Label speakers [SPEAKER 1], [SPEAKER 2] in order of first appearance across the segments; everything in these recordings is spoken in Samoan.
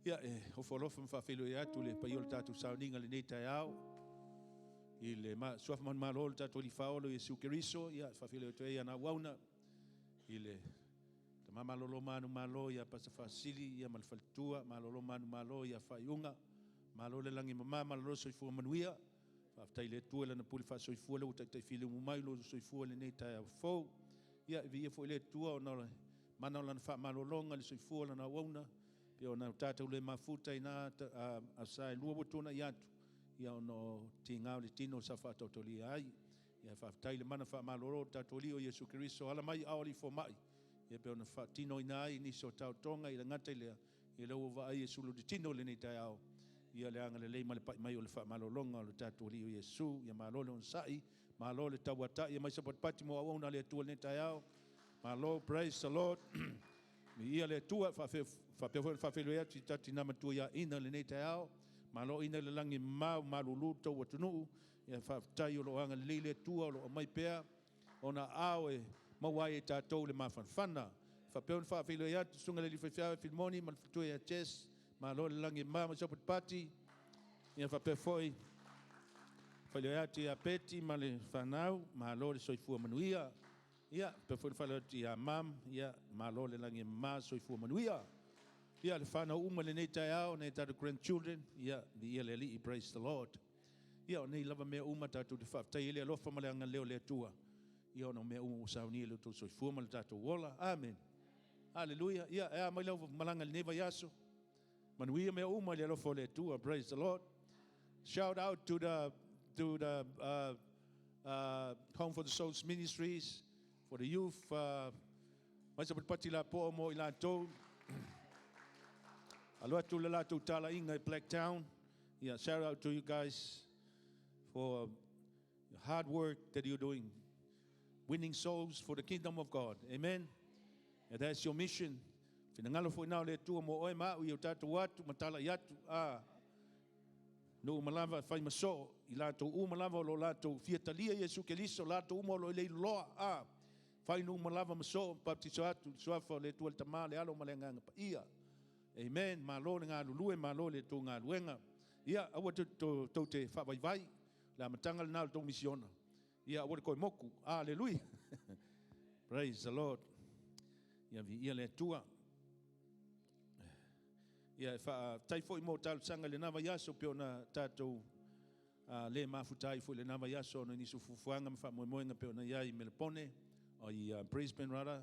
[SPEAKER 1] Ia, e ofo alofa ma faafeiloai atu le paia o le tatou sauniga i lenei taeao. I le suafa manumalo o le tatou Alii Faaola o Iesu Keriso, ia, e faafeiloai atu ai ana auauna i le Tama malolo manumalo ia Pasa Faasili ia ma le faletua, malolo manumalo ia Faaiuga, malo le lagi e mama, malolo le soifua manuia. Faafetai i le Atua i Lana pule faasoifua lea ua taitai filemu mai lo soifua i lenei taeao fou. Ia, e viia foi le Atua ona o le mana o Lana faamalologa i le soifua o Lana auauna, pei ona tatou le mafuta i na aso e lua ua tuanai atu, ia ona o tiga o le tino sa faataotolia ai. Ia faafetai i le mana faamalolo o le tatou Alii o Iesu Keriso, ala mai ao alii fomai, ia pei ona faatinoina ai nisi o taotoga i le gata i lea, ia lea ua vaai e sulu le tino i lenei taeao, ia le agalelei ma le pai mai o le faamalologa o le tatou Alii o Iesu. Ia malo le onosai, malo le tauatai, ia mai se patipati mo auauna a le Atua i lenei taeao. Malo, praise the Lord. Viia le Atua, faapea foi ona faafeiloai atu i tatou tina matua ia Ina i lenei taeao. Malo Ina i le lagi e mama malulu le tou atunuu. Ia faafetai o lo o agalelei le Atua o lo o aumai pea ona ao e maua ai e tatou le mafanafana. Faapea ona faafeiloai atu susuga i le alii faifeau Filimoni ma le faletua ia Jess. Malo le lagi e mama mai patipati. Ia faapea foi faafeiloai atu ia Peti ma le fanau. Malo le soifua manuia. Ia faapea foi le faafeiloai atu ia Mam. Ia malo le lagi e mama, soifua manuia. Ia le fanau uma i lenei taeao, nai tatou grandchildren, ia viia le Alii, praise the Lord. Ia o nei lava mea uma tatou te faafetai ai le alofa ma le agalelei o le Atua. Ia ona o mea uma ua saunia i lo outou soifua ma le tatou ola. Amen. Hallelujah. Ia e a mai lau malaga i lenei vaiaso. Manuia mea uma i le alofa o le Atua. Praise the Lord. Shout out to the Home for the Souls Ministries for the youth. Mai sa patipati la po mo i latou. Alo atu le latou talaiga i Blacktown. Yeah, shout out to you guys for the hard work that you're doing, winning souls for the kingdom of God. Amen. And that's your mission. Finagalo foi na o le Atua mo oe ma au i o tatou atu ma talai atu a nuu ma lava fai ma soo i latou uma lava o lo latou fia talia Iesu Keriso, latou uma o lo o i le iloa a fai nuu ma lava ma soo baptiso atu le suafa o le Atua le Tama le Alo ma le Agaga Paia. Amen. Malo le galulue, malo le tou galuega. Ia aua tou te faavaivai le amataga lena o le tou misiona. Ia aua le toe moku. Hallelujah. Praise the Lord. Ia viia le Atua. Ia e faafetai foi mo talosaga i lena vaiaso pei ona tatou le mafuta ai foi i lena vaiaso ona o nisi o fuafuaga ma faamoemoega pei ona i ai i Melepone, o i Brisbane rather.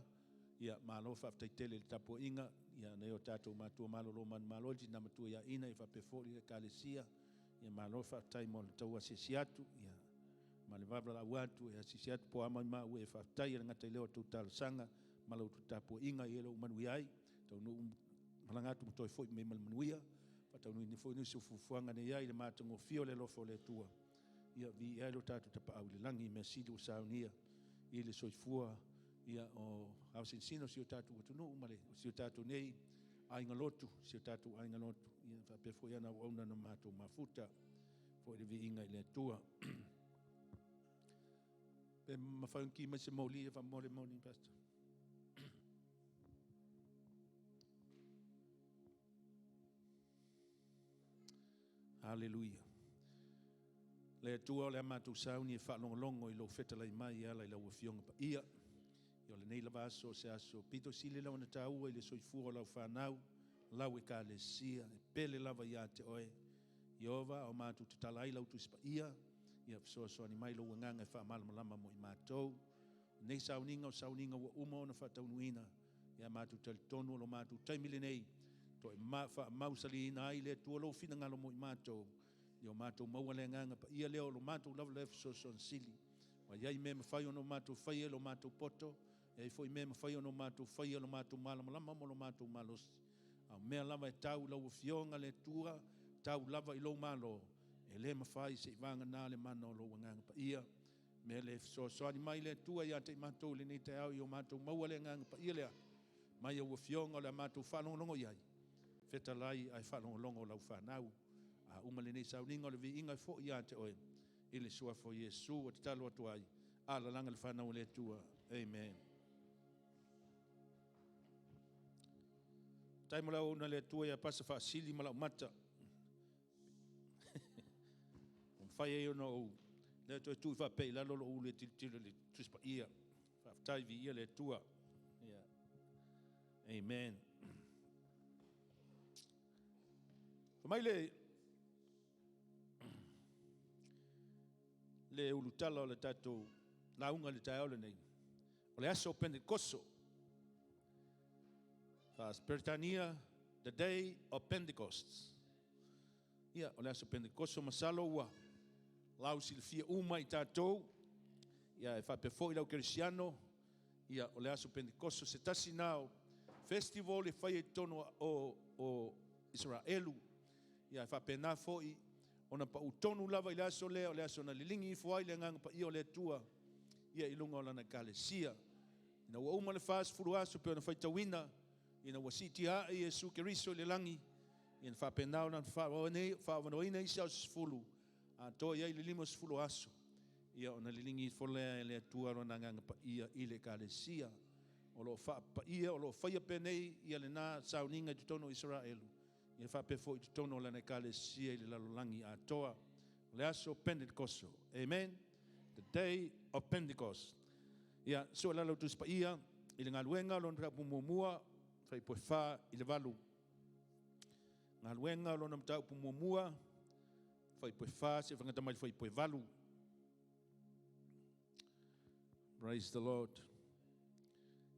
[SPEAKER 1] Ia malo faafetai tele i le tapuaiga. Ia nei o tatou matua malolo manumalo i le tina matua ia Ina, ia faapea foi le Ekalesia. Ia malo faafetai mo le tau asiasi atu. Ia ma le vavalaau atu e asiasi atu po o a mai maua e faafetai e le gata i lea o tou talosaga ma la outou tapuaiga ia le ua manuia ai. Taunuu malaga atu ma toe foi mai ma le manuia. Faataunuuina foi nisi o fuafuaga nei ai le matagofie o le alofa o le Atua. Ia viia ai lo tatou tapaau i le lagi, mea sili ua saunia i le soifua ia o aosinsina o si o tatou atunuu ma le si o tatou nei aiga lotu, si o tatou aiga lotu. Ia faapea foi ana auauna na matou mafuta foi le viiga i le Atua. Pe mafai ona ki mai se moli e faamole moli, Pastor. Haleluia. Le Atua o le a matou sauni e faalogologo i lou fetalai mai e ala i lau Afioga Paia. Ia o lenei lava aso o se aso pito sili lea ona taua i le soifua o lau fanau, lau Ekalesia, e pele lava ia te oe. Ieova, o matou tatala ai lau Tusi Paia, ia fesoasoani mai lou agaga e faamalamalama mo i matou. Nei sauniga o sauniga ua uma ona faataunuuina, ia matou talitonu o lo matou taimi lenei, toe faamausaliina ai le Atua lou finagalo mo i matou, ia o matou maua le agaga paia lea o lo matou lava lea fesoasoani sili. Ua i ai mea mafai ona o matou faia i lo matou poto, e ai foi mea mafai ona o matou faia i lo matou malamalama ma lo matou malosi. A o mea lava e tau i lau Afioga le Atua, tau lava i lou Malo, e le mafai se i vagana le mana o lou agaga paia. Mea le fesoasoani mai le Atua ia te i matou i lenei taeao, i o matou maua le agaga paia lea. Mai au Afioga o le a matou faalogologo i ai, fetalai ae faalogologo lau fanau. A uma lenei sauniga o le viiga e foi ia te oe, i le suafa o Iesu ua tatalo atu ai, alalaga le fanau o le Atua. Amen. Faafetai mo le auauna a le Atua ia Pasa Faasili ma Laumata. Ua mafai ai ona ou le toe tuu faapea i lalo lou ulu e tilotilo i le Tusi Paia. Faafetai, viia le Atua. Yeah. Amen. Fai mai le ulutala o le tatou lauga i le taeao lenei, o le aso Pentekoso. Faa-Peretania, the day of Pentecost. Ia, o le aso Pentekoso masalo ua lausilafia uma i tatou, ia e faapea foi le aukerisiano, ia o le aso Pentekoso se tasi na o festival e fai i totonu o Isaraelu. Ia e faapena foi ona pau tonu lava i le aso lea, o le aso na liligi ifo ai le Agaga Paia o le Atua ia i luga o lana Ekalesia. Ina ua uma le 40 aso pei ona faitauina, ina ua siitia ae Iesu Keriso i le lagi, ia na faapena ona faaavanoaina isi aso 10, atoa i ai le 50 aso, ia ona liligi ifo lea e le Atua Lona Agaga Paia i le Ekalesia. O lo o faapaia, o lo o faia penei ia lena sauniga i totonu o Isaraelu, ia faapea foi i totonu o lana Ekalesia i le lalolagi atoa. O le aso Pentekoso. Amen. The day of Pentecost. Ia, sue la lau Tusi Paia i le galuega o lona mataupu muamua, fuaiupu e 4 i le 8. Galuega o lona mataupu muamua, fuaiupu e 4 seia fagata mai le fuaiupu e 8. Praise the Lord.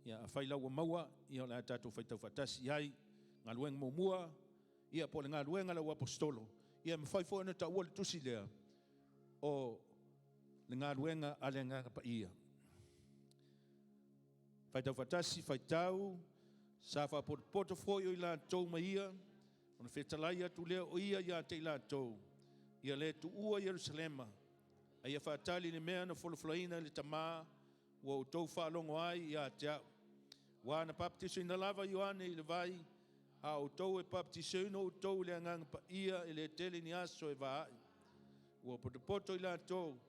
[SPEAKER 1] Ia, afai lau ua maua, ia o le a tatou faitau faatasi i ai. Galuega muamua, ia po o le galuega a le auaposetolo, ia e mafai foi ona taua le tusi lea, o le galuega a le Agaga Paia. Faitau faatasi, faitau, sa faapotopoto foi o i latou ma ia, ona fetalai atu lea o ia ia te i latou, ia le tuua Ierusalema, a ia faatali i le mea na folafolaina e le Tama, ua outou faalogo ai ia te au. Aua na papatisoina lava Ioane i le vai, a o outou e papatisoina outou i le Agaga Paia e le tele ni aso e va ai. Ua potopoto i latou,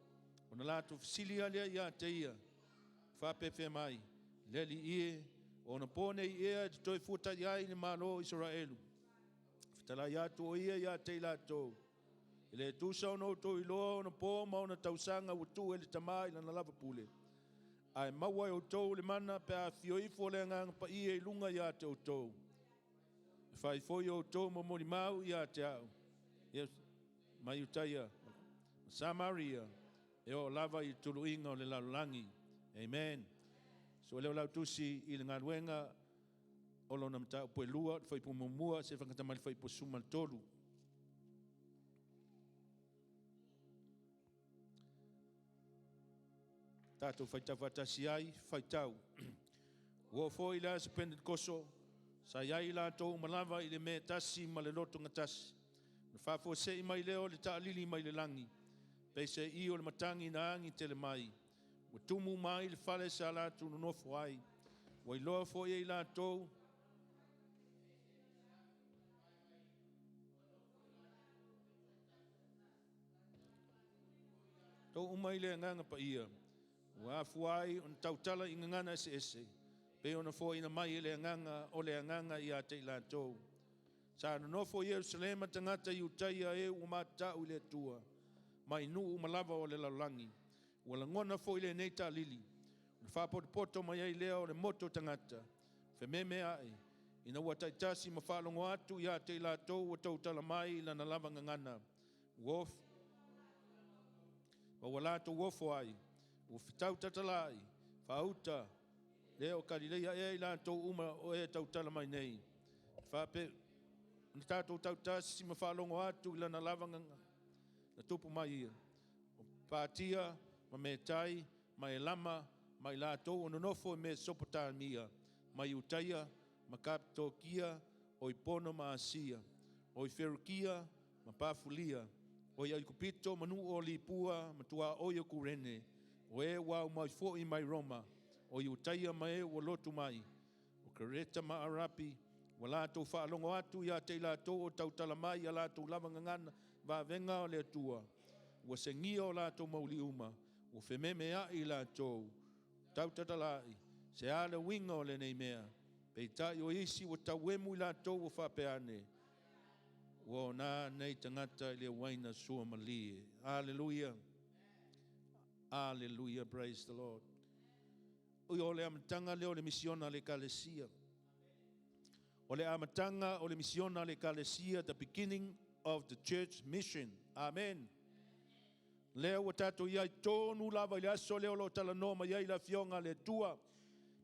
[SPEAKER 1] ona latou fesili lea ia te ia, faapefea mai, le Alii e, o ona po nei ea e te toe fuatai ai le Malo o Isaraelu? Fetalai atu o ia ia te i latou, e le tusa ona outou iloa ona po ma ona tausaga ua tuu e le Tama i lana lava pule, ae maua e outou le mana pe a afio ifo le Agaga Paia i luga ia te outou. E fai foi outou ma molimau ia te au, ma Iutaia, ma Samaria, e oo lava i tuluiga o le lalolagi. Amen. So leo lau tusi i le galuega o lona mataupu e lua, le fuaiupu muamua seia fagata mai le fuaiupu 13. Tatou faitau faatasi ai, faitau. Ua oo foi le aso Pentekoso, sa i ai i latou uma lava i le mea e tasi ma le loto gatasi. Na faafuasei mai lea o le taalili mai le lagi, peiseai o le matagi na agi tele mai. Ua tumu uma ai le fale sa latou nonofo ai. Ua iloa foi e i latou tou uma i le Agaga Paia, ua afua ai ona tautala i gagana eseese, pei ona foaiina mai e le Agaga o le Agaga ia te i latou. Sa nonofo i Ierusalema tagata Iutaia e ua matatau i le Atua, mai nuu uma lava o le lalolagi. Ua lagona foi lenei taalili, ona faapotopoto mai ai lea o le motu o tagata, fememeai, ina ua taitasi ma faalogo atu ia te i latou ua tautala mai i lana lava gagana. Ua ma ua latou ofo ai, ua fetau tatalaai, faauta le o Kalileia ea i latou uma o e tautala mai nei. Faape na tatou tautasi ma faalogo atu i lana lava gagana na tupu mai ia. O Patia ma Metai ma Elama ma i latou o nonofo i Mesopotamia, ma Iutaia ma Kapatokia, o i Pono ma Asia, o i Ferukia ma Pafulia, o i Aikupito ma nuu o Lipua ma tuaoi o Kurene, o e ua au mai foi mai Roma, o Iutaia ma e ua lotu mai, o Kereta ma Arapi, ua latou faalogo atu ia te i latou o tautala mai ia latou lava gagana vavega o le Atua, ua segia o latou mauli uma, ua fememeai i latou, tautatalai, se a le uiga o lenei mea? Peitai o isi ua tauemu i latou ua faapea ane, Ua ona nei tagata i le uaina suamalie. Aleluia! Aleluia! Praise the Lord. O le amataga lea o le misiona a le Ekalesia. O le amataga o le misiona a le Ekalesia, the beginning of the church mission. Amen. Lea ua tatou i ai tonu lava i le aso lea o lo o talanoa mai ai le Afioga a le Atua,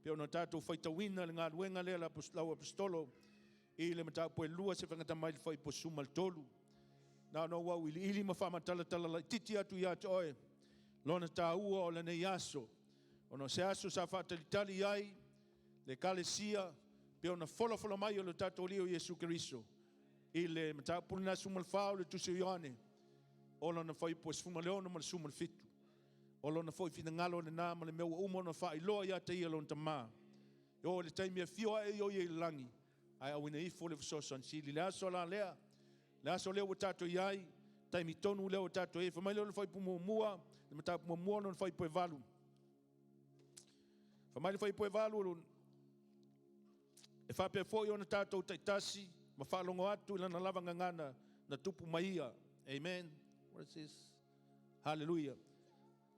[SPEAKER 1] pei ona tatou faitauina le galuega lea lau Aposetolo i le mataupu e 2 se faigata mai le fuaiupu 13. Na ona ou auiliili ma faamatalatala laititi atu ia te oe lona taua o lenei aso, ona o se aso sa faatalitali ai le Ekalesia pei ona folafola mai e lo tatou Alii o Iesu Keriso i le mataupu lena 14 o le Tusi o Ioane, o lona fuaiupu e 16 ma le 17. O lona foi finagalo lena ma le mea ua uma ona faailoa ia te ia lona Tama. E oo i le taimi e afio ae ai o ia i le lagi, ae auina ifo le fesoasoani sili. Le aso la lea, le aso lea ua tatou i ai, taimi tonu lea ua tatou i ai. Fai mai lea o le fuaiupu muamua, le mataupu muamua lona fuaiupu e 8. Fai mai le fuaiupu e 8, e faapea foi ona tatou taitasi ma faalogo atu i lana lava gagana na tupu mai ia. Amen. What is this? Hallelujah.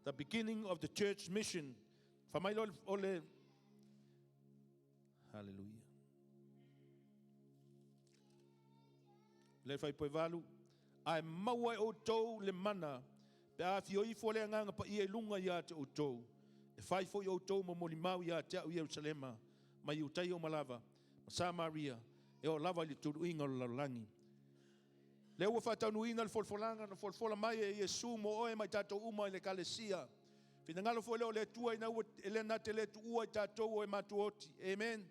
[SPEAKER 1] The beginning of the church mission. Fai mai o le Hallelujah. Le fuaiupu e 8, ae maua e outou le mana pe a afio ifo le Agaga Paia i luga ia te outou, e fai foi outou ma molimau ia te au i Ierusalema, ma Iutaia uma lava, ma Samaria, e oo lava i le tuluiga o le lalolagi. Lea ua faataunuuina le folafolaga na folafola mai e Iesu mo oe ma i tatou uma i le Ekalesia. Finagalo foi lea o le Atua ina ua e le na te le tuua i tatou o e matuoti. Amen.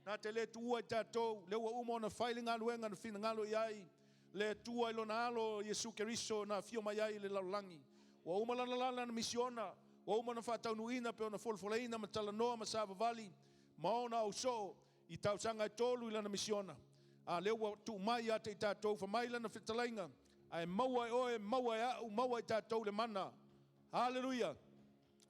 [SPEAKER 1] Na te le tuua i tatou, lea ua uma ona fai le galuega na finagalo i ai le Atua i lona alo Iesu Keriso na afio mai ai i le lalolagi. Ua uma lana lala na misiona, ua uma ona faataunuuina pe ona folafolaina ma talanoa ma savavali ma ona ausoo i tausaga e 3 i lana misiona. A lea ua tuu mai ia te i tatou, fai mai lana fetalaiga, ae maua e oe, maua e au, maua i tatou le mana. Haleluia!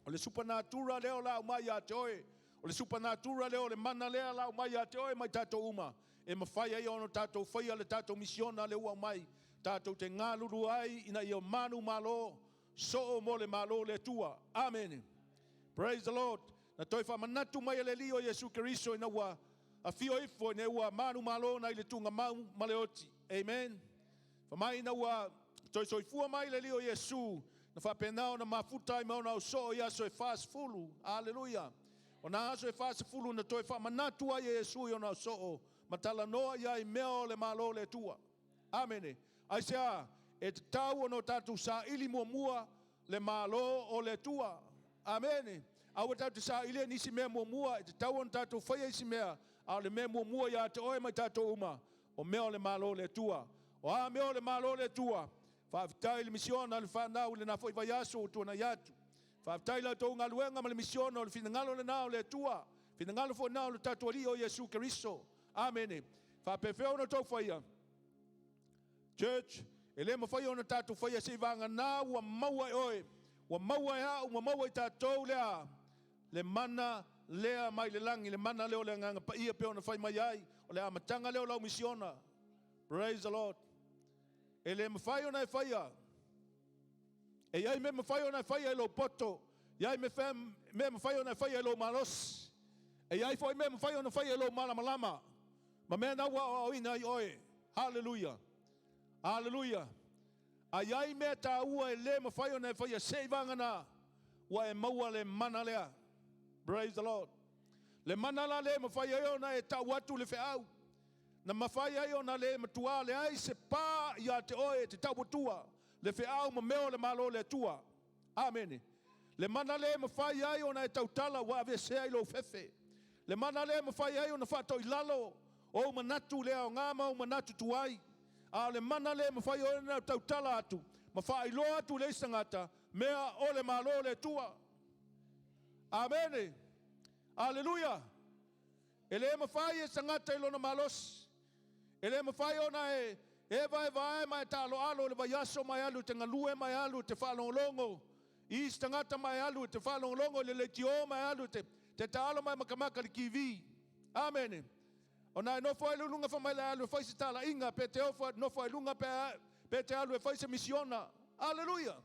[SPEAKER 1] O le supanatura lea o le a aumai ia te oe, o le supanatura lea o le mana lea o le a aumai ia te oe ma i tatou uma, e mafai ai ona tatou faia le tatou misiona lea ua aumai, tatou te galulue ai ina ia manumalo soo mo le Malo o le Atua. Amene. Praise the Lord. Na toe faamanatu mai e le Alii o Iesu Keriso ina ua afio ifo, ina ua manumalo nai le tuugamau ma le oti. Amen. Fai mai ina ua toe soifua mai le Alii o Iesu, na faapena ona mafuta ai ma ona ausoo i aso e 40. Aleluia. O na aso e 40 na toe faamanatu ai e Iesu i ona ausoo ma talanoa i ai mea o le Malo o le Atua. Amene. Aisea? E tatau ona o tatou saili muamua le Malo o le Atua. Amene. Aua tatou te sailia nisi mea muamua, e tatau ona tatou faia isi mea, a o le mea muamua ia te oe ma i tatou uma, o mea o le Malo o le Atua. O a mea o le Malo o le Atua? Faafetai i le misiona a le fanau i lena foi vaiaso ua tuanai atu. Faafetai i la outou galuega ma le misiona, o le finagalo lena o le Atua, finagalo foi lena o le tatou Alii o Iesu Keriso. Amene. Faapefea ona outou faia? Church, e le mafai ona tatou faia seivagana ua maua e oe, ua maua e au, ua maua i tatou lea le mana lea mai le lagi, le mana lea o le Agaga Paia pei ona fai mai ai, o le amataga lea o lau misiona. Praise the Lord. E le mafai ona e faia. E i ai mea mafai ona e faia i lou poto, e i ai mea mafai ona e faia i lou malosi, e i ai foi mea mafai ona faia i lou malamalama, ma mea na ua aoaoina ai oe. Haleluia! Haleluia! A i ai mea taua e le mafai ona e faia seivagana ua e maua le mana lea. Praise the Lord. Le mana la le mafai ai ona e tau atu le feau, na mafai ai ona le matua leai se pa ia te oe e te tau atua le feau ma mea o le Malo o le Atua. Amene. Le mana le mafai ai ona e tautala ua aveesea i lou fefe. Le mana le mafai ai ona faatoilalo ou manatu le aoga ma ou manatu tuai. A o le mana le mafai ai ona tautala atu ma faailoa atu i le isi tagata mea o le Malo o le Atua. Amene. Aleluia. E le mafai e se tagata i lona malosi. E le mafai ona e evaevae ma e taaloalo i le vaiaso ma e alu e te galue ma e alu e te faalogologo i isi tagata ma e alu e te faalogologo i le leitio ma e alu e te taalo ma e makamaka i le TV. Amene. Ona e nofo ai le luga fai mai le alu e fai se talaiga, pe te ofo nofo ai luga pe te alu e fai se misiona. Aleluia.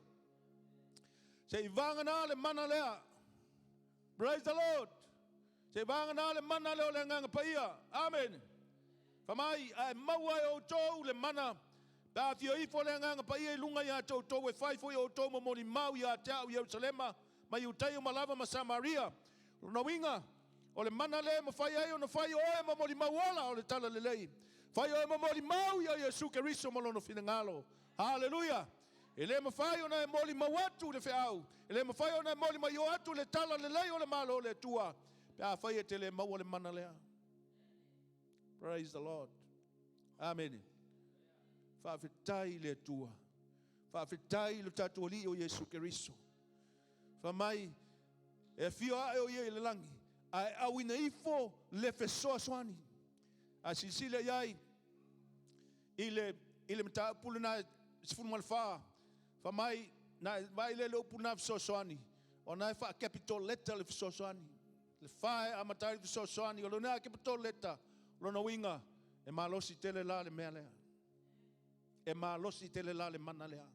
[SPEAKER 1] Se i vagana le mana lea. Praise the Lord. Se i vagana le mana lea o le agaga paia. Amen. Fai mai, ae maua e outou le mana, pe a afio ifo le agaga paia i luga ia te outou e fai foi outou ma molimau ia te au i Ierusalema, ma Iutaia uma lava ma Samaria. O lona uiga, o le mana lea e mafai ai ona fai oe ma molimau ola o le Talalelei. Fai oe ma molimau ia Iesu Keriso ma lona finagalo. Haleluia! E le mafai ona e molimau atu le feau, e le mafai ona e molimaio atu le Talalelei o le Malo o le Atua, pe afai e te le maua le mana lea. Praise the Lord. Amene. Faafetai i le Atua. Faafetai i lo tatou Alii o Iesu Keriso. Fai mai, e afio ae o ia i le lagi, ae auina ifo le fesoasoani. A silasila i ai i le, i le mataupu lena 14, fai mai, na vaai lea i le upu lena fesoasoani, ona e faa-capital letter le fesoasoani. Le fa e amata ai le fesoasoani, o lona capital letter, lona uiga, e malosi tele la le mea lea. E malosi tele la le mana lea.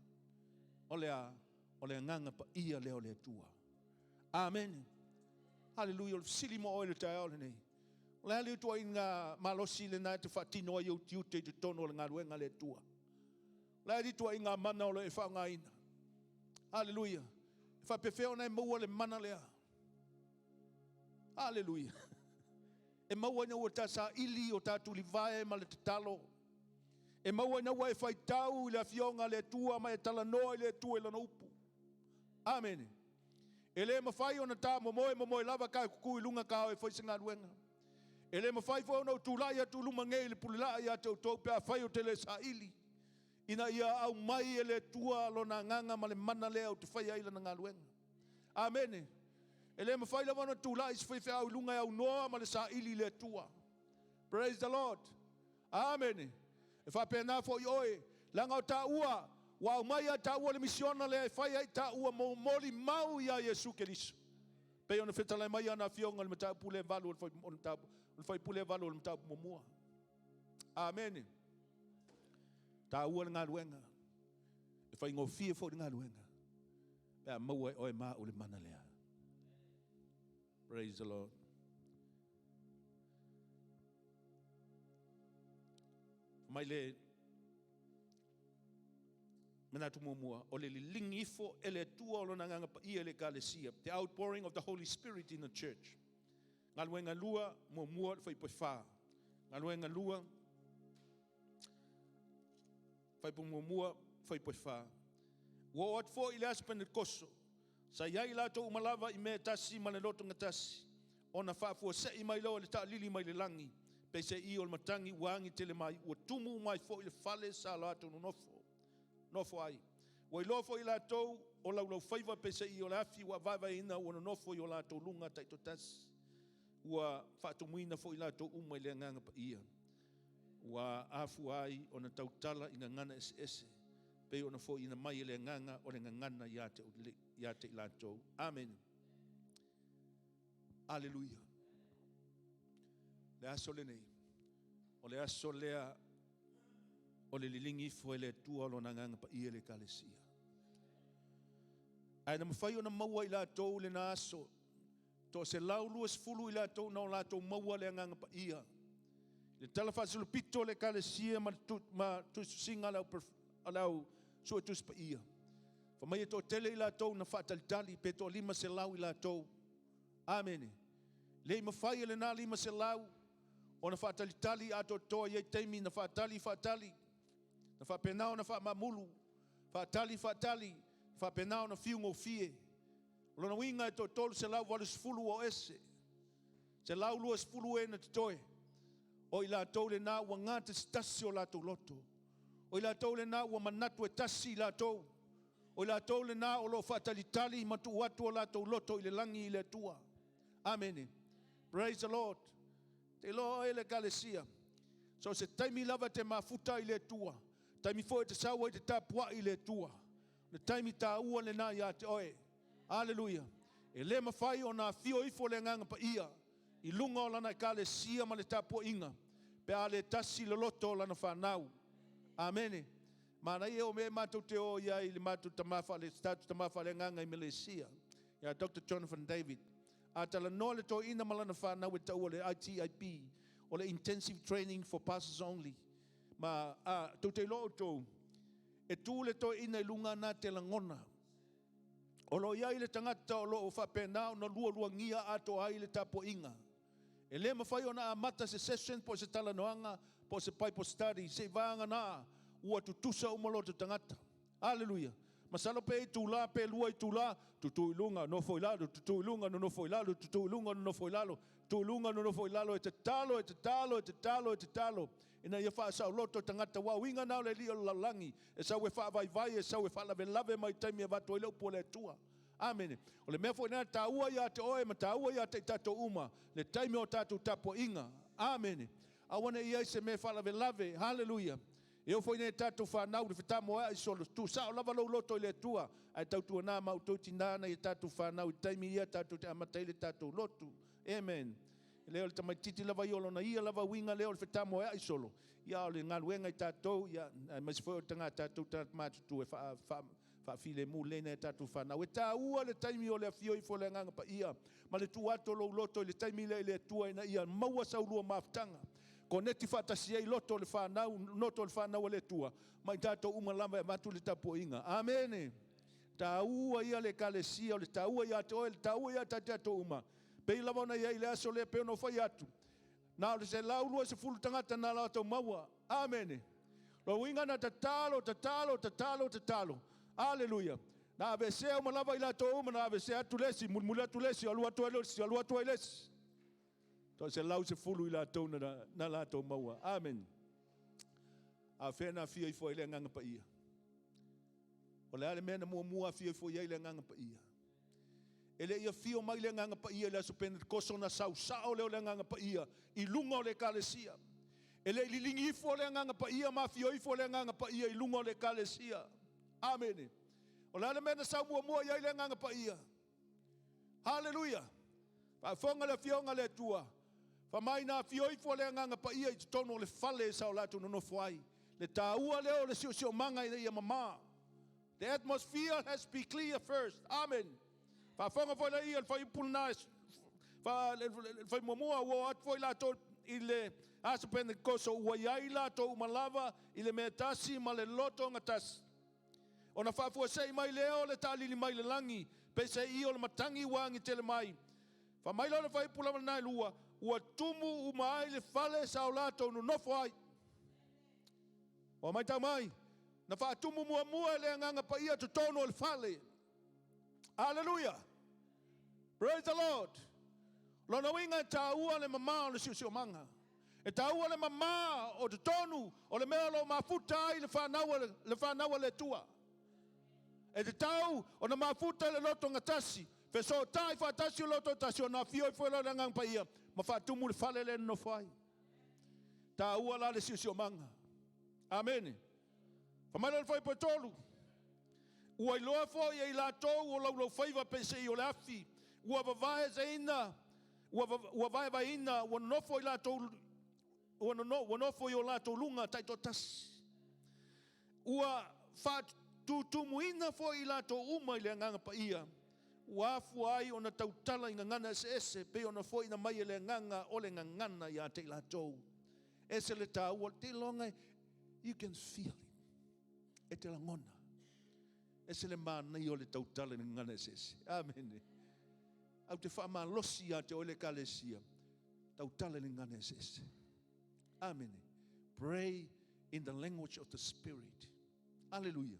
[SPEAKER 1] O le a? O le agaga paia lea o le Atua. Amene. Haleluia. O le fesili mo oe i le taeao lenei. O le a le ituaiga malosi lena e te faatino ai ou tiute i totonu o le galuega a le Atua? O le a le ituaiga mana o lo o e faaaogaina? Haleluia. E faapefea ona e maua le mana lea? Haleluia. E maua ina ua ta saili o tatou livae ma le tatalo. E maua ina ua e faitau i le afioga a le Atua ma e talanoa i le Atua i Lana upu. Amene. E le mafai ona ta momoe momoe lava ka e kuku i luga ka o e fai se galuega. E le mafai foi ona ou tulai atu i luma nei i le pulelaa ia te outou pe afai ou te le saili ina ia aumai e le Atua Lona Agaga ma le mana lea ou te faia ai Lana galuega. Amene. E le mafai lava ona tulai se faifeau i luga e aunoa ma le saili i le Atua. Praise the Lord. Amene. E faapena foi oe, leaga o taua, ua aumai ia taua le misiona lea e fai ai taua molimau ia Iesu Keriso. Pei ona fetalai mai ana afioga i le mataupu le valu o le mataupu, o le fuaiupu lea valu o le mataupu muamua. Amene. Taua le galuega. E faigofie foi le galuega pe a maua e oe ma au le mana lea. Praise the Lord. Mai le manatu muamua, o le liligi ifo e le Atua o lona agaga paia i le Ekalesia, the outpouring of the Holy Spirit in the church. Galuega lua, muamua, le fuaiupu e fa. Galuega lua, fuaiupu muamua, fuaiupu e fa. Ua oo atu foi i le aso Penekoso, sa i ai latou uma lava i mea e tasi ma le loto gatasi, ona faafuasei mai loa le taalili mai le lagi, peiseai o le matagi ua agi tele mai, ua tumu uma ai foi le fale sa latou nonofo nofo ai. Ua iloa foi e latou o laulaufaiva peiseai o le afi ua vaevaeina ua nonofo i o latou luga taitoatasi. Ua faatumuina foi latou uma i le Agaga Paia, ua afua ai ona tautala i gagana eseese, pei ona foaiina mai e le Agaga o le gagana ia te i latou. Amene. Aleluia. Le aso lenei, o le aso lea o le liligi ifo e le Atua o Lona Agaga Paia i le Ekalesia. Ae na mafai ona maua i latou lena aso, toa 120 i latou na o latou maua le Agaga Paia. I le tala faasolopito o le Ekalesia ma le ma tusitusiga a le au Suetusi Paia, fai mai e toatele i latou na faatalitali, pe toa 500 i latou. Amene. Le i mafai e lena 500 ona faatalitali atoatoa i ai taimi na faatali faatali, na faapena ona faamamulu, faatali faatali, na faapena ona fiu gofie. O lona uiga e toa 380 ua o ese, 120 e na totoe. O i latou lena ua gatasitasi o latou loto. O i latou lena ua manatu e tasi i latou. O i latou lena o lo o faatalitali ma tuu atu o latou loto i le lagi i le Atua. Amene. Praise the Lord. Te iloa oe le Ekalesia, so o se taimi lava e te mafuta ai i le Atua, taimi foi e te sau ai te tapuai i le Atua. O le taimi taua lena ia te oe. Aleluia. E le mafai ona afio ifo le Agaga Paia. i luga o Lana Ekalesia ma le tapuaiga pe a le tasi le loto o Lana fanau. Amene. Manaia o mea matou te o i ai i le matou tama faale, tatou tama faaleagaga i Malesia, ia Dr. Jonathan David. A talanoa le toeaina ma lana fanau e taua le ITIP, o le Intensive Training for Pastors Only. Ma a tou te iloa outou, e tu le toeaina i luga na te lagona. O lo o i ai le tagata o lo o faapena ona lualuagia atoa ai le tapuaiga. E le mafai ona amata se session po o se talanoaga po o se Bible study se i vagana ua tutusa uma loto tagata. Aleluia. Masalo pe itula pe 2 itula, tutu i luga, nofo i lalo, tutu i luga, nonofo i lalo, tutu i luga, nonofo i lalo, tutu i luga, nonofo i lalo, e tatalo, e tatalo, e tatalo, e tatalo, ina ia faasaoloto tagata. Ua uiga na o le alii o le lalolagi, e sau e faavaivai, e sau e faalavelave mai taimi e avatu ai le upu a le Atua. Amene. O le mea foi lena e taua ia te oe ma taua ia te i tatou uma, le taimi o tatou tapuaiga. Amene. Aua ne i i ai se mea e faalavelave. Haleluia. E oo foi nei tatou fanau le fetamoeai solo, tuusao lava lou loto i le Atua, ae tautuana ma outou tinā nai a tatou fanau i taimi ia tatou te amata ai le tatou lotu. Amen. E le o le tamaititi lava ia o lona ia lava uiga lea o le fetamoeai solo, ia o le galuega i tatou, ia aemaise foi o tagata tatou tagata matutua e faafilemu lelei nai a tatou fanau. E taua le taimi o le afio ifo o le Agaga Paia ma le tuu atu o lou loto i le taimi lea i le Atua ina ia maua sau lua mafutaga. Koneti faatasi ai loto o le fanau, loto o le fanau a le Atua, ma i tatou uma lava e avatu le tapuaiga. Amene. Taua ia le Ekalesia, o le taua ia te oe, le taua ia te tatou uma. Pei lava ona i ai i le aso lea pei ona ou fai atu, na o le 120 tagata na latou maua. Amene. Lona uiga na tatalo, tatalo, tatalo, tatalo. Aleluia. Na aveesea uma lava i latou uma, na aveesea atu le isi, mulimuli atu le isi, alu atu ai le isi, alu atu ai le isi. Toa 110 i latou na latou maua. Amen. A fea na afio ifo ai le Agaga Paia? O le a le mea na muamua afio ifo i ai le Agaga Paia? E le i afio mai le Agaga Paia i le aso Penetekoso ona sau sao lea o le Agaga Paia i luga o le Ekalesia. E le i liligi ifo le Agaga Paia ma afio ifo le Agaga Paia i luga o le Ekalesia. Amene. O le a le mea na sau muamua i ai le Agaga Paia? Haleluia! Faafofoga le afioga a le Atua, fai mai na afio ifo le Agaga Paia i totonu o le fale sa o latou nonofo ai. Le taua lea o le siosiomaga ina ia mamā. The atmosphere has to be clear first. Amen. Faafofoga foi le ia le fuaiupu lena, le fai muamua ua o atu foi latou i le aso Pentekoso, ua i ai latou uma lava i le mea tasi ma le loto gatasi. Ona faafuasei mai lea o le taalili mai le lagi, peiseai o le matagi ua agi tele mai. Fai mai la o le fuaiupu lava lena e 2, ua tumu uma ai le fale sa o latou nonofo ai. Ua matau mai, na faatumu muamua e le Agaga Paia totonu o le fale. Aleluia! Praise the Lord! Lona uiga e taua le mamā o le siosiomaga. E taua le mamā o totonu o le mea o lo o mafuta ai le fanau a le Atua. E tatau ona mafuta le loto gatasi, fesootai faatasi o loto tasi, ona afio ifo lea o le Agaga Paia ma faatumu le fale lea e nonofo ai. Taua la le siosiomaga. Amene. Fai mai la le fuaiupu e 3, ua iloa foi e i latou o laulaufaiva peiseai o le afi, ua vavaezeina, ua vaevaeina, ua nonofo i latou, ua nofo i o latou luga taitoatasi. Ua faatutumuina foi i latou uma i le Agaga Paia, ua afua ai ona tautala i gagana eseese, pei ona foaiina mai e le Agaga o le gagana ia te i latou. Ese le taua, te iloga, you can feel it. E te lagona. Ese le manaia o le tautala i le gagana eseese. Amene. Au te faamalosi ia te oe le Ekalesia, tautala i le gagana eseese. Amene. Pray in the language of the Spirit. Aleluia.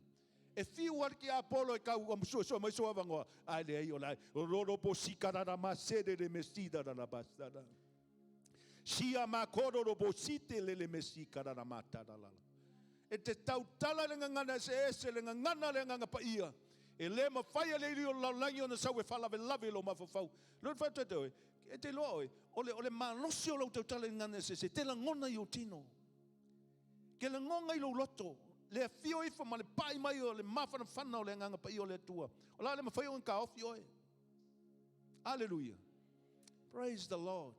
[SPEAKER 1] E fiu ale ki Apolo e kau amusuesue mai so avangoa, ae leai o la roro po sikarara ma sere le mesida la basada. Sia ma kororo po site le le mesi karara ma tara la. E te tautala le gagana eseese, le gagana le Agaga Paia. E le mafai e le alii o le lalolagi ona sau e faalavelave i lou mafaufau. Lea ou te fai atu ia te oe, e te iloa oe, o le malosi o lau tautala i le gagana eseese, e te lagona i ou tino. Ke lagona i lou loto, le afio ifo ma le pai mai o le mafanafana o le Agaga Paia o le Atua. O le a le mafai ona taofi oe. Aleluia. Praise the Lord.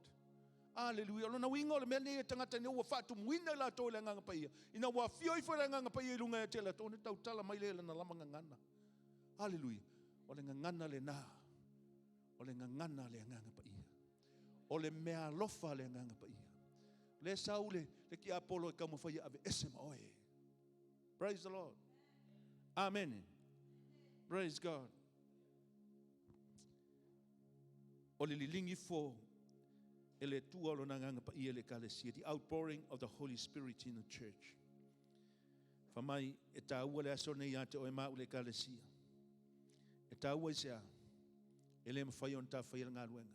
[SPEAKER 1] Aleluia. O lona uiga o le mea lenei e tagata nei ua faatumuina i latou e le Agaga Paia, ina ua afio ifo le Agaga Paia i luga ia te latou, ona tautala mai lea i lana lava gagana. Aleluia. O le gagana lena. O le gagana a le Agaga Paia. O le meaalofa a le Agaga Paia. O lea e sau le, le tiapolo e taumafai e aveese ma oe. Praise the Lord. Amen. Praise God. O le liligi ifo e le Atua o Lona Agaga Paia i le Ekalesia, the outpouring of the Holy Spirit in the church. Fa mai, e taua le aso nei ia te oe ma au le Ekalesia. E taua i se a? E le mafai ona tafaia le galuega.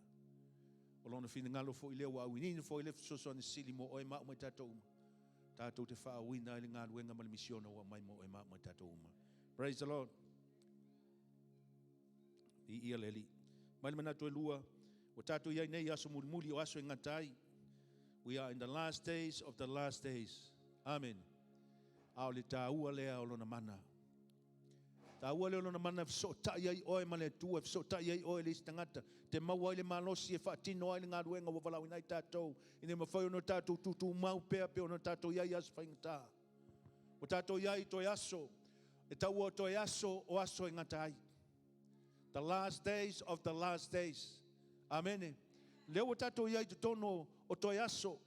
[SPEAKER 1] O lona finagalo foi lea ua auinini foi le fesoasoani sili mo oe ma au ma i tatou uma. Tatou te faaauina ai le galuega ma le misiona ua aumai mo oe ma au ma i tatou uma. Praise the Lord. Viia le Alii. Mai le manatu e lua, ua tatou i ai nei i aso mulimuli o aso e gata ai. We are in the last days of the last days. Amen. A o le taua lea o lona mana. Taua lea o lona mana e fesootai ai oe ma le Atua, e fesootai ai oe le isi tagata, te maua ai le malosi e faatino ai le galuega ua valaauina ai tatou, ina ia mafai ona tatou tutumau pea pei ona tatou i ai i aso faigata. Ua tatou i ai i toe aso, e taua o toe aso o aso e gata ai. The last days of the last days. Amene. Lea ua tatou i ai i totonu o toe aso.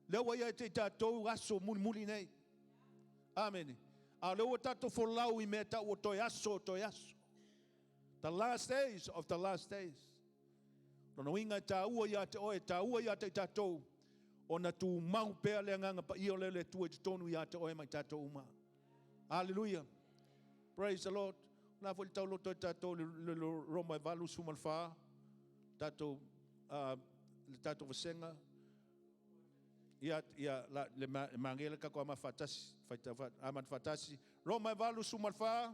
[SPEAKER 1] Lea ua ia te i tatou aso mulimuli nei. Amene. A o lea ua tatou folau i mea tau o toe aso o toe aso. The last days of the last days. Lona uiga e taua ia te oe, e taua ia te i tatou, ona tumau pea le agaga paia o lea le Atua i totonu ia te oe ma i tatou uma. Hallelujah. Praise the Lord. O la foi le tauloto e tatou le Roma e 84, tatou, le tatou vasega, ia, ia, la, le magele kako ama faatasi, faita, amata faatasi. Roma e 84,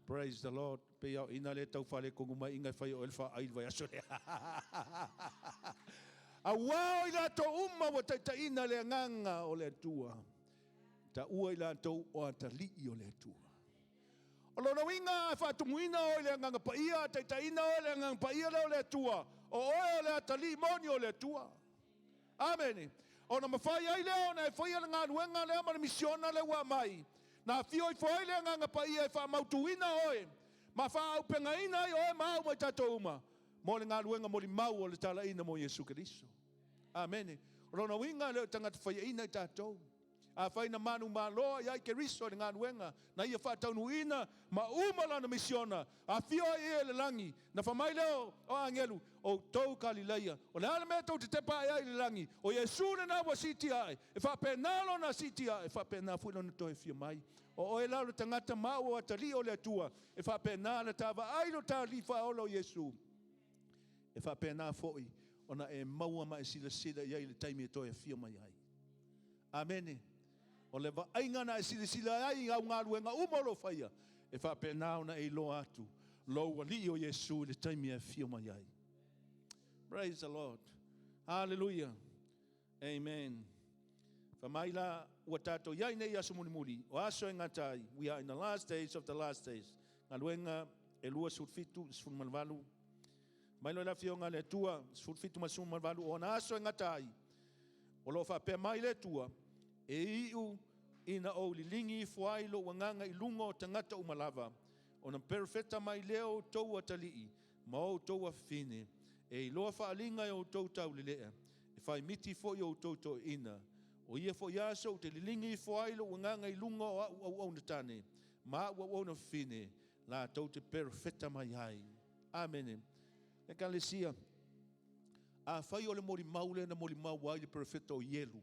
[SPEAKER 1] Praise the Lord. Pei au ina le tau faaletonu mai inga e fai o ele faai le vaiaso lea. Auā o i latou uma ua taitaiina le agaga o le Atua, taua i latou o atalii o le Atua. O lona uiga a faatumuina oe i le agaga paia, a taitaiina oe i le agaga paia lea o le Atua, o oe o le atalii moni o le Atua. Amene. Ona mafai ai lea ona e faia le galuega lea ma le misiona lea ua aumai. Na afio ifo ai le Agaga Paia e faamautuina oe ma faaaupegaina ai oe ma au ma i tatou uma mo le galuega molimau o le talaina mo Iesu Keriso. Amene. O lona uiga e le o tagata faiaina i tatou. Afai na manumalo ai ai Keriso i le galuega na ia faataunuuina ma uma lana misiona, afio ai ia i le lagi, na fai mai lea o agelu, Outou Kalilaia, o le a le mea tou te tepa ae ai i le lagi? O Iesu lena ua siitia ae, e faapena lona siitia ae, e faapena foi lona toe afio mai. O oe la o le tagata ma au o atalii o le Atua, e faapena le ta vaai i lo ta Alii Faaola o Iesu, e faapena foi ona e maua ma e silasila i ai i le taimi e toe afio mai ai. Amene. O le vaaiga na e silasila ai i au galuega uma o lo o faia, e faapena ona e iloa atu lou Alii o Iesu i le taimi e afio mai ai. Praise the Lord. Hallelujah. Amen. Fa mai la, ua tatou i ai nei aso mulimuli, o aso e gata ai. We are in the last days of the last days. Galuega e 27, 18. Mai loa le afioga a le Atua, 17 ma 18, o ana aso e gata ai. O lo o faapea mai le Atua, e iu ina ou liligi ifo ai lou agaga i luga o tagata uma lava, ona perofeta mai lea o outou atalii ma o outou afafine, e iloa faaaliga e outou taulelea, e faimiti foi outou toeaiina. O ia foi aso ou te liligi ifo ai lou agaga i luga o au auauna tane ma au auauna fafine, latou te perofeta mai ai. Amene. Ekalesia, afai o le molimau lea na molimau ai le perofeta o Ielu,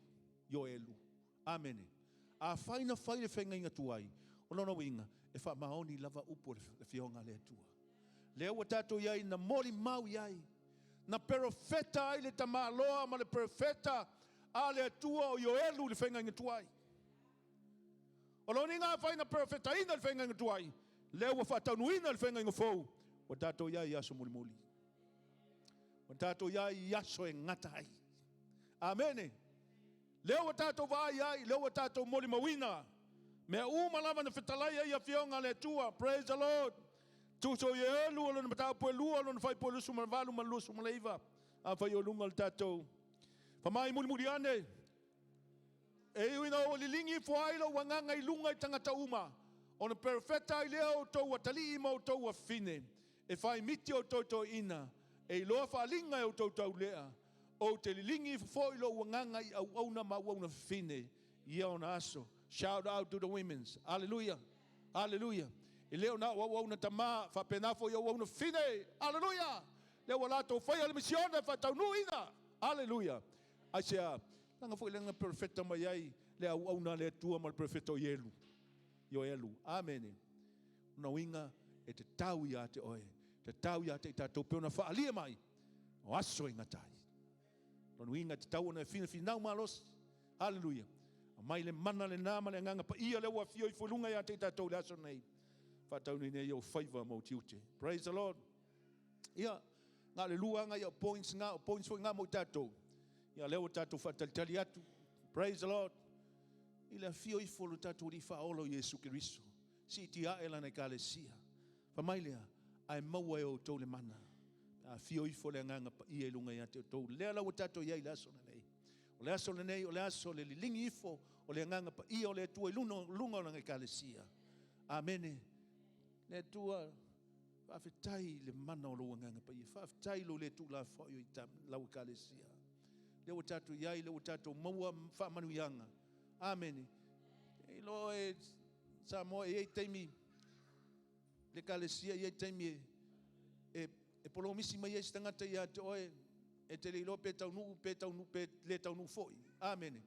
[SPEAKER 1] Ioelu. Amene. Afai na fai le feagaiga tuai, o lona uiga, e faamaoni lava upu o le Afioga a le Atua. Lea ua tatou i ai na molimau i ai, na perofeta ai le tamaloa ma le perofeta a le Atua o Ioelu i le feagaiga tuai. O lona uiga afai na perofetaina le feagaiga tuai, lea ua faataunuuina le feagaiga fou, ua tatou i ai i aso mulimuli. Ua tatou i ai i aso e gata ai. Amene. Lea ua tatou vaai ai, lea ua tatou molimauina mea uma lava na fetalai ai Afioga a le Atua. Praise the Lord. Tuso i elu o lona mataupu e lua, lona fuaiupu e 28 ma le 29. Afai o luga o le tatou famai mulimuli ane, e ui ina ua liligi ifo ai lou agaga i luga i tagata uma, ona perofeta ai lea o outou atalii ma outou afafine, e fai miti outou toeaiina, e iloa faaaliga e outou taulelea, ou te liligi ifo foi lou agaga i auauna ma auauna fafine i ia ona aso. Shout out to the women. Hallelujah. Hallelujah. E le o na o auauna tama, faapena foi auauna fafine. Hallelujah. Lea ua latou faia le misione e faataunuuina. Hallelujah. Aisea? Leaga foi lea na perofeta mai ai le auauna a le Atua ma le perofeta o Ielu. Ioelu. Amene. Lona uiga e tatau ia te oe, tatau ia te i tatou pei ona faaalia mai o aso e gata ai. Lona uiga e tatau ona e finafinau malosi. Haleluia. Aumai le mana lena ma le agaga paia lea ua afio ifo i luga ia te i tatou i le aso nei. Faataunuuina ai ou faiva ma ou tiute. Praise the Lord. Ia, na o le lua lava nai au points na, o points foi na mo i tatou. Ia, lea ua tatou faatalitali atu. Praise the Lord. I le afio ifo o lo tatou Alii Faaola o Iesu Keriso, siitia ae lana Ekalesia. Fai mai lea, Ae maua e outou le mana, pe a afio ifo le Agaga Paia i luga ia te outou. Lea la ua tatou i ai i le aso lenei. O le aso lenei, o le aso o le liligi ifo o le Agaga Paia o le Atua i luga o Lana Ekalesia. Amene. Le Atua, faafetai i le mana o lou Agaga Paia. Faafetai i lou le tuulafoai o i lau Ekalesia. Lea ua tatou i ai, lea ua tatou maua faamanuiaga. Amene. E iloa e Samoa e i ai taimi le ekalesia, e i ai taimi e, e, e polomisi mai ai se tagata ia te oe, e te le iloa pe taunuu, pe taunuu, pe le taunuu foi. Amene.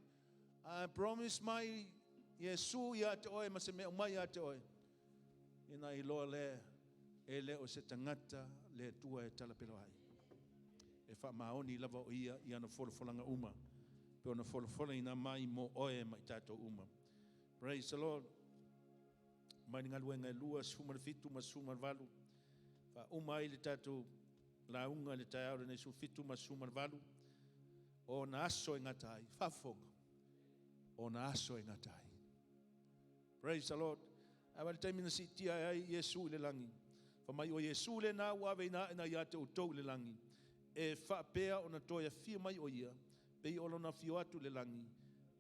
[SPEAKER 1] A promise mai Iesu ia te oe ma se mea aumai ia te oe, ina iloa lea e le o se tagata le Atua e talapelo ai. E faamaoni lava o ia i ana folafolaga uma, pe ona folafolaina mai mo oe ma i tatou uma. Praise the Lord. Mai le galuega e 27 ma 18, faauma ai le tatou lauga i le taeao lenei, 17 ma 18, o na aso e gata ai. Faafofoga, o na aso e gata ai. Praise the Lord. Ae le taimi na siitia ai Iesu i le lagi, fai mai o Iesu lena ua aveina ae na ia te outou i le lagi, e faapea ona toe afio mai o ia, pei o lona afio atu i le lagi,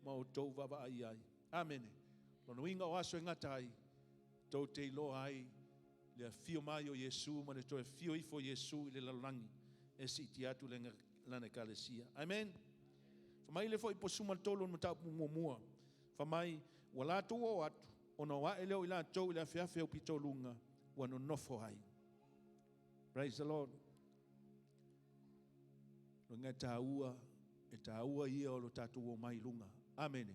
[SPEAKER 1] ma outou vaavaai ai. Amene. Lona uiga o aso e gata ai, tou te iloa ai le afio mai o Iesu ma le toe afio ifo o Iesu i le lalolagi e siitia atu Lana Ekalesia. Amen. Fai mai le fuaiupu 13 o le mataupu muamua, fai mai, ua latou oo atu, ona o ae lea o i latou i le afeafe aupito luga ua nonofo ai. Praise the Lord. Loga e taua, e taua ia o lo tatou omai i luga. Amene.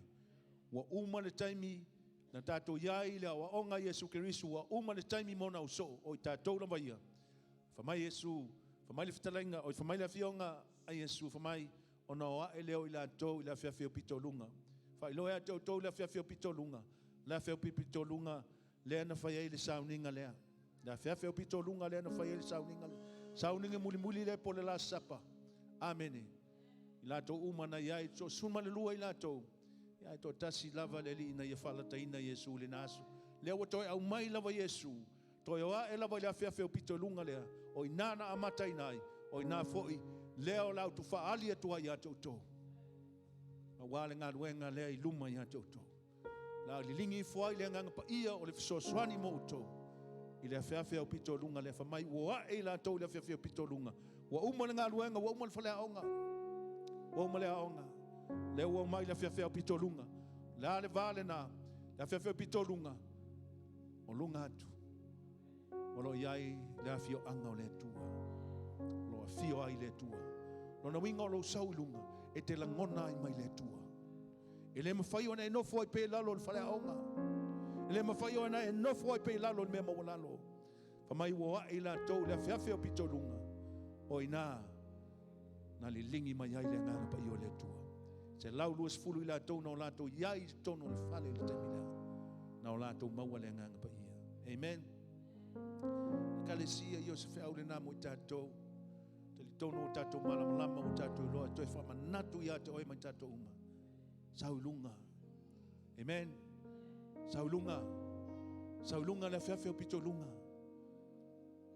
[SPEAKER 1] Ua uma le taimi na tatou i ai i le aoaoga Iesu Keriso, ua uma le taimi mo na usoo, o i tatou lava ia. Fai mai Iesu, fai mai le fetalaiga, oi fai mai le afioga a Iesu, fai mai, ona o ae lea o i latou i le afeafe aupito luga. Faailoa ia te outou le afeafe aupito luga, le afeafe aupito luga lea na fai ai le sauniga lea. Le afeafe aupito luga lea na fai ai le sauniga lea. Sauniga mulimuli lea po o le Last Supper. Amene. I latou uma na i ai, so 12 i latou, ia e toatasi lava le alii na ia faalataina Iesu i lena aso. Lea ua toe aumai lava Iesu, toe o ae lava i le afeafe aupito luga lea, o i na na amataina ai, o i na foi lea o le a ou tufaali atu ai ia te outou. Aua le galuega lea i luma ia te outou. La liligi ifo ai le Agaga Paia o le fesoasoani mo outou i le afeafe aupito luga lea. Fai mai ua ae i latou i le afeafe aupito luga. Ua uma le galuega, ua uma le faleaoga, ua uma le aoga. Lea ua omai i le afeafe aupito luga. Le a le va lena, le afeafe aupito luga, o luga atu, o lo o i ai le afioaga o le Atua. O lo o afio ai le Atua. Lona uiga o lou sau i luga, e te lagona ai mai le Atua. E le mafai ona e nofo ai pea i lalo o le faleaoga. E le mafai ona e nofo ai pea i lalo o le mea maualalo. Fai mai ua ae i latou i le afeafe aupito luga, o i ina na liligi mai ai le Agaga Paia o le Atua. 120 i latou na o latou i ai i totonu o le fale i le taimi lea, na o latou maua le Agaga Paia. Amen. Ekalesia, ia o se feau lena mo i tatou. Talitonu o tatou malamalama o tatou iloa e toe faamanatu ia te oe ma i tatou uma. Sau i luga. Amen. Sau i luga. Sau i luga le afeafe aupito luga.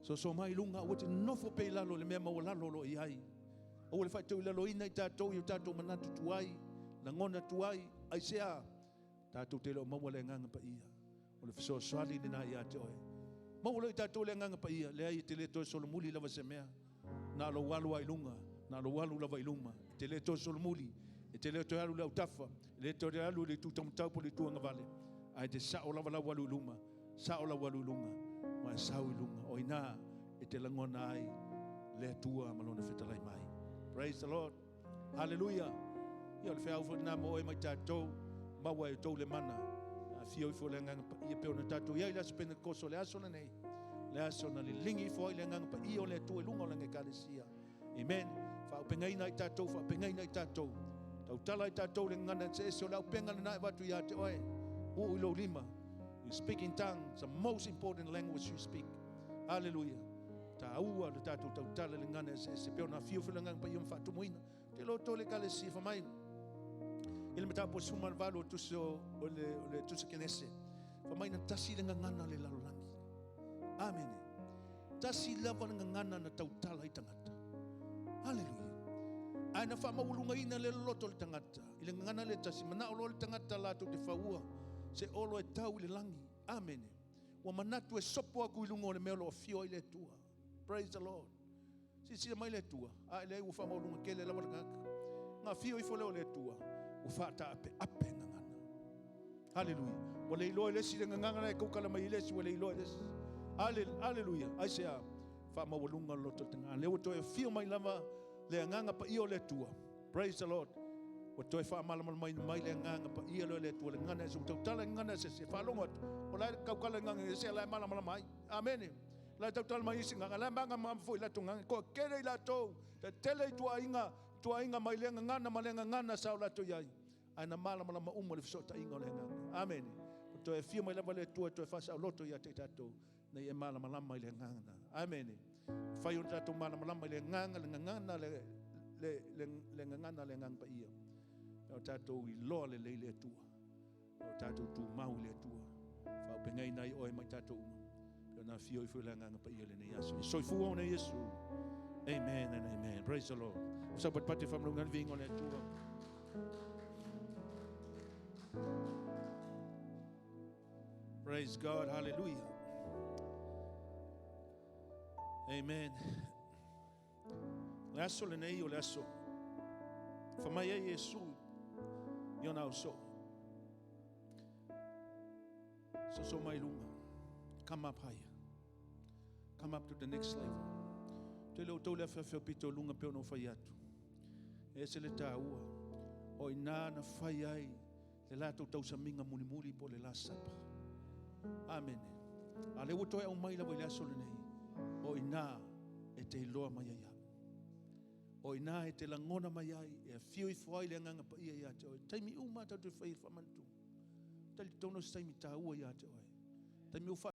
[SPEAKER 1] Soso mai i luga, aua te nofo pea i lalo i le mea maualalo o lo o i ai. Aua le faitauilaloina i tatou i o tatou manatu tuai, lagona tuai. Aisea? Tatou te le o maua le Agaga Paia. O le fesoasoani lena ia te oe. Maua loa e tatou le Agaga Paia, leai e te le toe solomuli lava se mea. Na o lou alu lava i luga, na o lou alu lava i luma. E te le toe solomuli, e te le toe alu i le autafa, e le toe alu i le itu taumatau po o le itu agavale, ae te sao lava lau alu i luma, sao lau alu i luga, ma e sau i luga. O i ina e te lagona ai le Atua ma Lona fetalai mai. Praise the Lord. Hallelujah. Ia o le feau foi lena mo oe ma i tatou, maua e outou le mana. Afio ifo le Agaga Paia pei ona tatou i ai i le aso Penekoso, le aso lenei, le aso na liligi ifo ai le Agaga Paia o le Atua i luga o lana Ekalesia. Amen. Faaauupegaina ai tatou, faaauupegaina ai tatou. Tautala ai tatou i le gagana eseese o le auupega lena e avatu ia te oe. Uu i lou lima. You speak in tongues, the most important language you speak. Hallelujah. Taua le tatou tautala i le gagana eseese pei ona afio foi le Agaga Paia ma faatumuina. Te loto le Ekalesia fai mai i le mataupu 18 o tusi o le tusi Kenese. Fai mai na tasi le gagana o le lalolagi. Amene. Tasi lava le gagana na tautala ai tagata. Haleluia. Ae na faamaualugaina le loloto o le tagata i le gagana le tasi. Manao loa le tagata latou te faua se olo e tau i le lagi. Amene. Ua manatu e sopo aku i luga o le mea o lo o afio ai le Atua. Praise the Lord. Silasila mai le Atua, a leai ua faamaualuga tele lava le tagata. Na afio ifo lea o le Atua, ua faataapeape gagana. Haleluia. Ua le iloa e le isi le gagana la e tautala mai i le isi, ua le iloa e le isi. Haleluia. Aisea? Faamaualuga le loto o le tagata. Lea ua toe afio mai lava le Agaga Paia o le Atua. Praise the Lord. Ua toe faamalamalamaina mai le Agaga Paia lea o le Atua, le gagana ese, ua tautala i gagana eseese, faalogo atu, o la e tautala i gagana ese, o la e malamalama ai. Amene. La e tautala mai isi gagana, la e malamalama foi i latou gagana. Toatele i latou, toatele ituaiga, ituaiga mai lea gagana ma lea gagana sa o latou i ai. Ae na malamalama uma le fesootaiga o le Agaga. Amene. Ua toe afio mai lava le Atua e toe faasaoloto ia te i tatou, ina ia malamalama i le Agaga. Amene. Mafai ona tatou malamalama i le Agaga, le gagana, le, le, le, le gagana le Agaga Paia. O tatou iloa lelei le Atua. O tatou tumau i le Atua. Faaauupegaina ai oe ma i tatou uma. Pei ona afio ifo le Agaga Paia i lenei aso. I soifua ona Iesu. Amen and amen. Praise the Lord. Sau patipati faamanuiaga le viiga o le Atua. Praise God. Hallelujah. Amen. Le aso lenei o le aso. Fai mai ai Iesu i ona ausoo. Soso mai luga. Come up higher. Come up to the next level. Tele o tou le afeafe o pito luga pe ona fai atu. E ese le taua. O ina na fai ai le latou tausamiga mulimuli po o le Last Supper. Amene. A lea ua toe aumai lava i le aso lenei, o ina e te iloa mai ai au. O ina e te lagona mai ai, e afio ifo ai le Agaga Paia ia te oe. Taimi uma tatou te fai le faamanatuga. Talitonu o se taimi taua ia te oe. Taimi ua